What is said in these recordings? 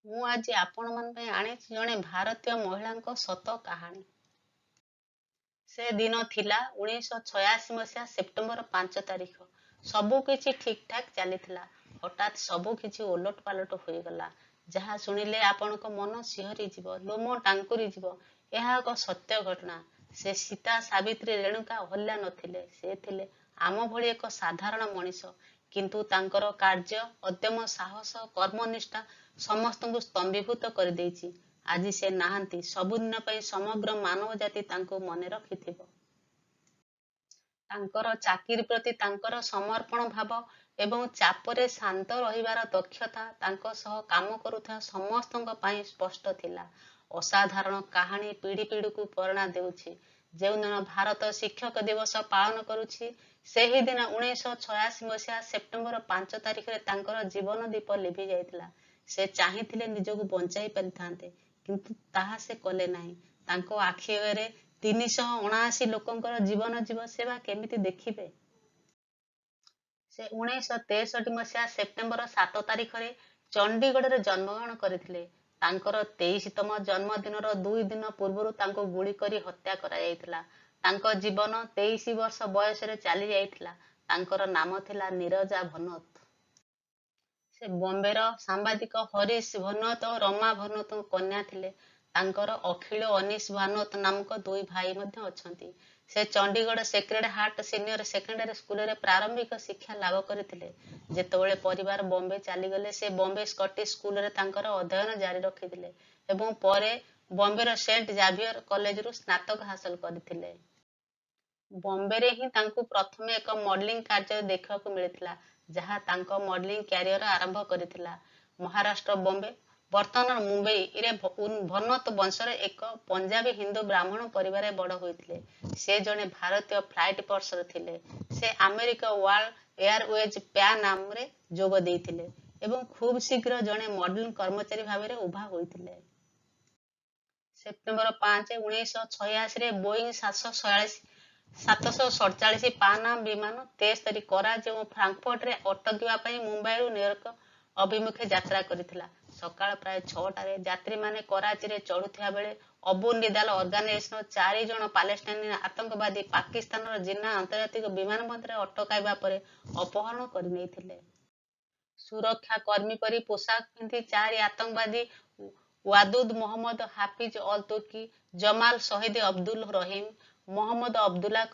ମୁଁ ଆଜି ଆପଣମାନଙ୍କ ପାଇଁ ଆଣିଛି ଜଣେ ଭାରତୀୟ ମହିଳାଙ୍କ ସତ କାହାଣୀ। ସେ ଦିନ ଥିଲା 1986 ମସିହା ସେପ୍ଟେମ୍ବର 5 ତାରିଖ। ସବୁ କିଛି ଠିକଠାକ ଚାଲିଥିଲା। ହଠାତ୍ ସବୁ କିଛି ଓଲଟ ପାଲଟ ହୋଇଗଲା। ଯାହା ଶୁଣିଲେ ଆପଣଙ୍କ ମନ ଶିହରିଯିବ, ଲୋମ ଟାଙ୍କୁରିଯିବ। ଏହା ଏକ ସତ୍ୟ ଘଟଣା। ସେ ସୀତା, ସାବିତ୍ରୀ, ରେଣୁକା, ଅହଲ୍ୟା ନଥିଲେ। ସେ ଥିଲେ ଆମ ଭଳି ଏକ ସାଧାରଣ ମଣିଷ। କିନ୍ତୁ ତାଙ୍କର କାର୍ଯ୍ୟ, ଅଦମ୍ୟ ସାହସ, କର୍ମନିଷ୍ଠା ସମସ୍ତଙ୍କୁ ସ୍ତମ୍ଭୀଭୂତ କରିଦେଇଛି। ଆଜି ସେ ନାହାନ୍ତି, ସବୁଦିନ ପାଇଁ ସମଗ୍ର ମାନବ ଜାତି ତାଙ୍କୁ ମନେ ରଖିଥିବ। ତାଙ୍କର ଚାକିରି ପ୍ରତି ତାଙ୍କର ସମର୍ପଣ ଭାବ ଏବଂ ଚାପରେ ଶାନ୍ତ ରହିବାର ଦକ୍ଷତା ତାଙ୍କ ସହ କାମ କରୁଥିବା ସମସ୍ତଙ୍କ ପାଇଁ ସ୍ପଷ୍ଟ ଥିଲା। ଅସାଧାରଣ କାହାଣୀ ପିଢ଼ି ପିଢ଼ିକୁ ପ୍ରେରଣା ଦେଉଛି। ଯେଉଁଦିନ ଭାରତ ଶିକ୍ଷକ ଦିବସ ପାଳନ କରୁଛି, ସେହିଦିନ 1986 ମସିହା ସେପ୍ଟେମ୍ବର 5 ତାରିଖରେ ତାଙ୍କର ଜୀବନ ଦୀପ ଲିଭି ଯାଇଥିଲା। ସେ ଚାହିଁଥିଲେ ନିଜକୁ ବଞ୍ଚାଇ ପାରିଥାନ୍ତେ, କିନ୍ତୁ ତାହା ସେ କଲେ ନାହିଁ। ତାଙ୍କ ଆଖି ଆଗରେ 379 ଲୋକଙ୍କର ଜୀବନ ଯିବ, ସେ ବା କେମିତି ଦେଖିବେ? ସେ 1963 ମସିହା ସେପ୍ଟେମ୍ବର 7 ତାରିଖରେ ଚଣ୍ଡିଗଡ଼ରେ ଜନ୍ମଗ୍ରହଣ କରିଥିଲେ। ତାଙ୍କର 23ତମ ଜନ୍ମଦିନର 2 ଦିନ ପୂର୍ବରୁ ତାଙ୍କୁ ଗୁଳି କରି ହତ୍ୟା କରାଯାଇଥିଲା। ତାଙ୍କ ଜୀବନ 23 ବର୍ଷ ବୟସରେ ଚାଲିଯାଇଥିଲା। ତାଙ୍କର ନାମ ଥିଲା ନୀରଜା ଭନୋତ। ସେ ବମ୍ବେର ସାମ୍ବାଦିକ ହରିଶ ଭନୋତ ଓ ରମା ଭନୋତଙ୍କ କନ୍ୟା ଥିଲେ। ତାଙ୍କର ଅଖିଳ ଓ ଅନିଶ ଭାନୋତ ନାମକ ଦୁଇ ଭାଇ ମଧ୍ୟ ଅଛନ୍ତି। ସେ Chandigarh Sacred Heart Senior Secondary ସ୍କୁଲରେ ପ୍ରାରମ୍ଭିକ ଶିକ୍ଷା ଲାଭ କରିଥିଲେ। ଯେତେବେଳେ ପରିବାର ବମ୍ବେ ଚାଲିଗଲେ, ସେ ବମ୍ବେ ସ୍କଟିଶ ସ୍କୁଲରେ ତାଙ୍କର ଅଧ୍ୟୟନ ଜାରି ରଖିଥିଲେ ଏବଂ ପରେ ବମ୍ବେର ସେଣ୍ଟ ଜାଭିୟର କଲେଜରୁ ସ୍ନାତକ ହାସଲ କରିଥିଲେ। ବମ୍ବେରେ ହିଁ ତାଙ୍କୁ ପ୍ରଥମେ ଏକ ମଡେଲିଂ କାର୍ଯ୍ୟରେ ଦେଖିବାକୁ ମିଳିଥିଲା, ଯାହା ତାଙ୍କ ମଡେଲିଂ କ୍ୟାରିୟର ଆରମ୍ଭ କରିଥିଲା। ମହାରାଷ୍ଟ୍ର ବମ୍ବେ, ବର୍ତ୍ତମାନର ମୁମ୍ବାଇରେ ଭନୋତ ବଂଶର ଏକ ପଞ୍ଜାବୀ ହିନ୍ଦୁ ବ୍ରାହ୍ମଣ ପରିବାରରେ ବଡ଼ ହୋଇଥିଲେ। ସେ ଜଣେ ଭାରତୀୟ ଫ୍ଲାଇଟ୍ ପର୍ସର ଥିଲେ। ସେ ଆମେରିକୀୟ ୱାର୍ଲ୍ଡ ଏୟାରୱେଜ୍ ପ୍ୟାନ୍ ଆମରେ ଯୋଗ ଦେଇଥିଲେ ଏବଂ ଖୁବ୍ ଶୀଘ୍ର ଜଣେ ମଡେଲିଂ କର୍ମଚାରୀ ଭାବରେ ଉଭା ହୋଇଥିଲେ। ସେପ୍ଟେମ୍ବର 5, 1986ରେ ବୋଇଂ 747 ପାନ୍ ଆମ୍ ବିମାନ 73 କରାଚି ଏବଂ ଫ୍ରାଙ୍କଫର୍ଟରେ ଅଟକିବା ପାଇଁ ମୁମ୍ବାଇରୁ ନ୍ୟୁୟର୍କ ଅଭିମୁଖେ ଯାତ୍ରା କରିଥିଲା। ସକାଳ ପ୍ରାୟ 6ଟାରେ ଯାତ୍ରୀମାନେ କରାଚିରେ ଚଢ଼ୁଥିବା ବେଳେ ଅବୁ ନିଦାଲ ଅର୍ଗାନାଇଜେସନର 4 ଜଣ ପାଲେଷ୍ଟାଇନ ଆତଙ୍କବାଦୀ ପାକିସ୍ତାନର ଜିନ୍ନା ଆନ୍ତର୍ଜାତିକ ବିମାନବନ୍ଦରରେ ଅଟକାଇବା ପରେ ଅପହରଣ କରିନେଇଥିଲେ। ସୁରକ୍ଷା କର୍ମୀ ପରି ପୋଷାକ ପିନ୍ଧି ଚାରି ଆତଙ୍କବାଦୀ ୱାଦୁଦ ମହମ୍ମଦ ହାଫିଜ ଅଲ ତୁର୍କୀ, ଜମାଲ ସହିଦ ଅବଦୁଲ ରହିମ, ମହମ୍ମଦ ଅବଦୁଲ୍ଲା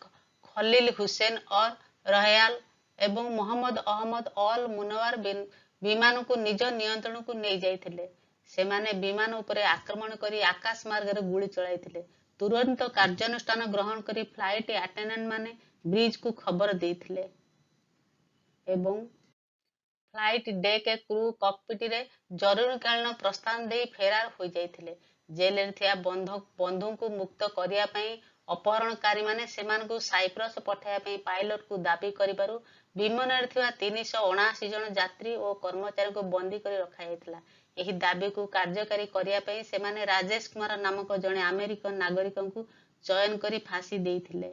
ଖଲିଲ ହୁସେନ ଅର ରହୟାଲ ଏବଂ ମହମ୍ମଦ ଅହମ୍ମଦ ଅଲ ମୁନୱାର ବିମାନକୁ ନିଜ ନିୟନ୍ତ୍ରଣକୁ ନେଇଯାଇଥିଲେ। ସେମାନେ ବିମାନ ଉପରେ ଆକ୍ରମଣ କରି ଆକାଶ ମାର୍ଗରେ ଗୁଳି ଚଳାଇଥିଲେ। ତୁରନ୍ତ କାର୍ଯ୍ୟାନୁଷ୍ଠାନ ଗ୍ରହଣ କରି ଫ୍ଲାଇଟ୍ ଆଟେଣ୍ଡାଣ୍ଟମାନେ ବ୍ରିଜକୁ ଖବର ଦେଇଥିଲେ ଏବଂ ଫ୍ଲାଇଟ୍ ଡେକ୍ କ୍ରୁ କକପିଟରେ ଜରୁରୀକାଳୀନ ପ୍ରସ୍ଥାନ ଦେଇ ଫେରାର ହୋଇଯାଇଥିଲେ। ଜେଲରେ ଥିବା ବନ୍ଧୁଙ୍କୁ ମୁକ୍ତ କରିବା ପାଇଁ ଅପହରଣକାରୀମାନେ ସେମାନଙ୍କୁ ସାଇପ୍ରସ ପଠାଇବା ପାଇଁ ପାଇଲଟଙ୍କୁ ଦାବି କରିବାରୁ ବିମାନରେ ଥିବା 379 ଜଣ ଯାତ୍ରୀ ଓ କର୍ମଚାରୀଙ୍କୁ ବନ୍ଦୀ କରି ରଖାଯାଇଥିଲା। ଏହି ଦାବିକୁ କାର୍ଯ୍ୟକାରୀ କରିବା ପାଇଁ ସେମାନେ ରାଜେଶ କୁମାର ନାମକ ଜଣେ ଆମେରିକନ ନାଗରିକଙ୍କୁ ଚୟନ କରି ଫାଶୀ ଦେଇଥିଲେ।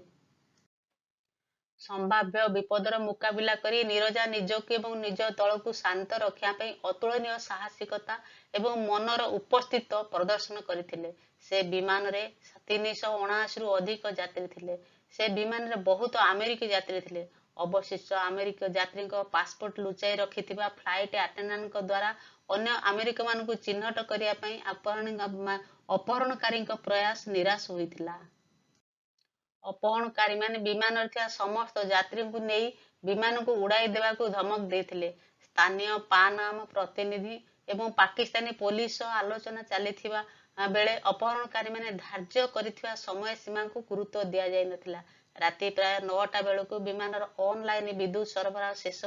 ସମ୍ଭାବ୍ୟ ବିପଦର ମୁକାବିଲା କରି ନୀରଜା ନିଜକୁ ଏବଂ ନିଜ ଦଳକୁ ଶାନ୍ତ ରଖିବା ପାଇଁ ଅତୁଳନୀୟ ସାହସିକତା ଏବଂ ମନର ଉପସ୍ଥିତ ପ୍ରଦର୍ଶନ କରିଥିଲେ। ସେ ବିମାନରେ 379ରୁ ଅଧିକ ଯାତ୍ରୀ ଥିଲେ। ସେ ବିମାନରେ ବହୁତ ଆମେରିକୀୟ ଯାତ୍ରୀ ଥିଲେ। ଅବଶିଷ୍ଟ ଆମେରିକୀୟ ଯାତ୍ରୀଙ୍କ ପାସପୋର୍ଟ ଲୁଚାଇ ରଖିଥିବା ଫ୍ଲାଇଟ୍ ଆଟେଣ୍ଡାଣ୍ଟଙ୍କ ଦ୍ୱାରା ଅନ୍ୟ ଆମେରିକୀୟମାନଙ୍କୁ ଚିହ୍ନଟ କରିବା ପାଇଁ ଅପହରଣକାରୀଙ୍କ ପ୍ରୟାସ ନିରାଶ ହୋଇଥିଲା। ଅପହରଣକାରୀମାନେ ବିମାନରେ ଥିବା ସମସ୍ତ ଯାତ୍ରୀଙ୍କୁ ନେଇ ବିମାନକୁ ଉଡ଼ାଇ ଦେବାକୁ ଧମକ ଦେଇଥିଲେ। ସ୍ଥାନୀୟ ପାନ୍ ଆମ ପ୍ରତିନିଧି ଏବଂ ପାକିସ୍ତାନୀ ପୋଲିସ ସହ ଆଲୋଚନା ଚାଲିଥିବା ବେଳେ ଅପହରଣକାରୀମାନେ ଧାର୍ଯ୍ୟ କରିଥିବା ସମୟସୀମାକୁ ଗୁରୁତ୍ୱ ଦିଆଯାଇନଥିଲା। ରାତି ପ୍ରାୟ 9ଟା ବେଳକୁ ବିମାନର ଅନଲାଇନ ବିଦ୍ୟୁତ ସରବରାହ ଶେଷ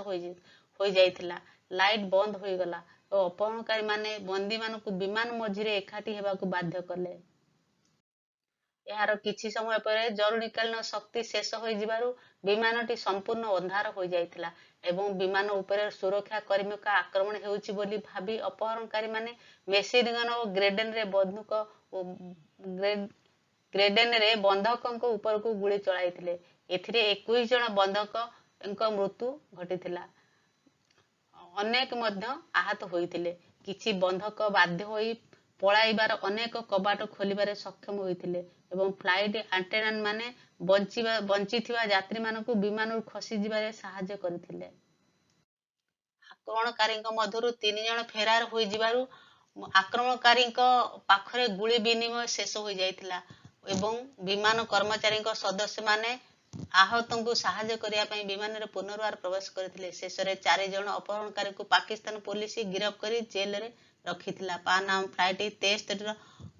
ହୋଇଯାଇଥିଲା। ଲାଇଟ୍ ବନ୍ଦ ହୋଇଗଲା ଓ ଅପହରଣକାରୀମାନେ ବନ୍ଦୀମାନଙ୍କୁ ବିମାନ ମଝିରେ ଏକାଠି ହେବାକୁ ବାଧ୍ୟ କଲେ। ଏହାର କିଛି ସମୟ ପରେ ଜରୁରୀକାଳୀନ ଶକ୍ତି ଶେଷ ହୋଇଯିବାରୁ ବିମାନଟି ସମ୍ପୂର୍ଣ୍ଣ ଅନ୍ଧାର ହୋଇଯାଇଥିଲା ଏବଂ ବିମାନ ଉପରେ ସୁରକ୍ଷା କର୍ମୀଙ୍କ ଆକ୍ରମଣ ହେଉଛି ବୋଲି ଭାବି ଅପହରଣକାରୀମାନେ ମେସିନ୍ ଗନ୍ ଓ ଗ୍ରେନେଡରେ ବନ୍ଧକଙ୍କ ଉପରକୁ ଗୁଳି ଚଳାଇଥିଲେ। ଏଥିରେ 21 ଜଣ ବନ୍ଧକଙ୍କ ମୃତ୍ୟୁ ଘଟିଥିଲା, ଅନେକ ମଧ୍ୟ ଆହତ ହୋଇଥିଲେ। କିଛି ବନ୍ଧକ ବାଧ୍ୟ ହୋଇ ପଳାଇବାର ଅନେକ କବାଟ ଖୋଲିବାରେ ସକ୍ଷମ ହୋଇଥିଲେ ଏବଂ ଫ୍ଲାଇଟ୍ ଆଟେଣ୍ଡାଣ୍ଟମାନେ ବଞ୍ଚିଥିବା ଯାତ୍ରୀମାନଙ୍କୁ ବିମାନରୁ ଖସିଯିବାରେ ସାହାଯ୍ୟ କରିଥିଲେ। ଆକ୍ରମଣକାରୀଙ୍କ ମଧ୍ୟରୁ 3 ଜଣ ଫେରାର ହୋଇଯିବାରୁ ଆକ୍ରମଣକାରୀଙ୍କ ପାଖରେ ଗୁଳି ବିନିମୟ ଶେଷ ହୋଇଯାଇଥିଲା ଏବଂ ବିମାନ କର୍ମଚାରୀଙ୍କ ସଦସ୍ୟମାନେ ଆହତଙ୍କୁ ସାହାଯ୍ୟ କରିବା ପାଇଁ ବିମାନରେ ପୁନର୍ବାର ପ୍ରବେଶ କରିଥିଲେ। ଶେଷରେ 4 ଜଣ ଅପହରଣକାରୀଙ୍କୁ ପାକିସ୍ତାନ ପୋଲିସ ଗିରଫ କରି ଜେଲରେ ରଖିଥିଲା। ପାନ୍ ଆମ୍ ଫ୍ଲାଇଟ୍ 73ର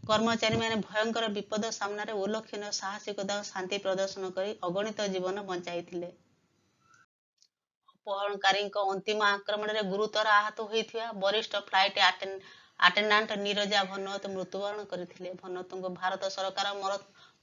କର୍ମଚାରୀମାନେ ଭୟଙ୍କର ବିପଦ ସାମ୍ନାରେ ଉଲ୍ଲେଖନୀୟ ସାହସିକତା ଓ ଶାନ୍ତି ପ୍ରଦର୍ଶନ କରି ଅଗଣିତ ଜୀବନ ବଞ୍ଚାଇଥିଲେ। ଅପହରଣକାରୀଙ୍କ ଅନ୍ତିମ ଆକ୍ରମଣରେ ଗୁରୁତର ଆହତ ହୋଇଥିବା ବରିଷ୍ଠ ଫ୍ଲାଇଟ୍ ଆଟେଣ୍ଡାଣ୍ଟ ନୀରଜା ଭନୋତ ମୃତ୍ୟୁବରଣ କରିଥିଲେ। ଭନୋତଙ୍କୁ ଭାରତ ସରକାର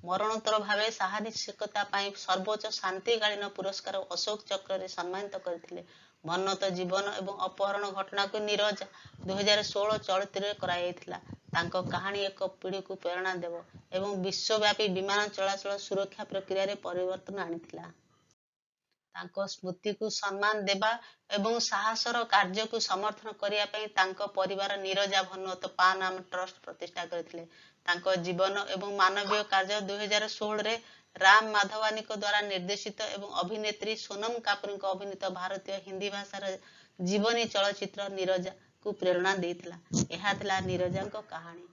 ମରଣୋତ୍ତର ଭାବେ ସାହସିକତା ପାଇଁ ସର୍ବୋଚ୍ଚ ଶାନ୍ତିକାଳୀନ ପୁରସ୍କାର ଅଶୋକ ଚକ୍ରରେ ସମ୍ମାନିତ କରିଥିଲେ। ଭନୋତ ଜୀବନ ଏବଂ ଅପହରଣ ଘଟଣାକୁ ନୀରଜା 2016 ଚଳଚ୍ଚିତ୍ରରେ କରାଯାଇଥିଲା। ତାଙ୍କ କାହାଣୀ ଏକ ପିଢ଼ିକୁ ପ୍ରେରଣା ଦେବ ଏବଂ ବିଶ୍ୱବ୍ୟାପୀ ବିମାନ ଚଳାଚଳ ସୁରକ୍ଷା ପ୍ରକ୍ରିୟାରେ ପରିବର୍ତ୍ତନ ଆଣିଥିଲା। ତାଙ୍କ ସ୍ମୃତିକୁ ସମ୍ମାନ ଦେବା ଏବଂ ସାହସର କାର୍ଯ୍ୟକୁ ସମର୍ଥନ କରିବା ପାଇଁ ତାଙ୍କ ପରିବାର ନୀରଜା ଭନୋତ ପାନ୍ ଆମ୍ ଟ୍ରଷ୍ଟ ପ୍ରତିଷ୍ଠା କରିଥିଲେ। ତାଙ୍କ ଜୀବନ ଏବଂ ମାନବୀୟ କାର୍ଯ୍ୟ 2016ରେ ରାମ ମାଧୱାନୀଙ୍କ ଦ୍ୱାରା ନିର୍ଦ୍ଦେଶିତ ଏବଂ ଅଭିନେତ୍ରୀ ସୋନମ କାପୁରଙ୍କ ଅଭିନୀତ ଭାରତୀୟ ହିନ୍ଦୀ ଭାଷାର ଜୀବନୀ ଚଳଚ୍ଚିତ୍ର ନୀରଜାକୁ ପ୍ରେରଣା ଦେଇଥିଲା। ଏହା ଥିଲା ନୀରଜାଙ୍କ କାହାଣୀ।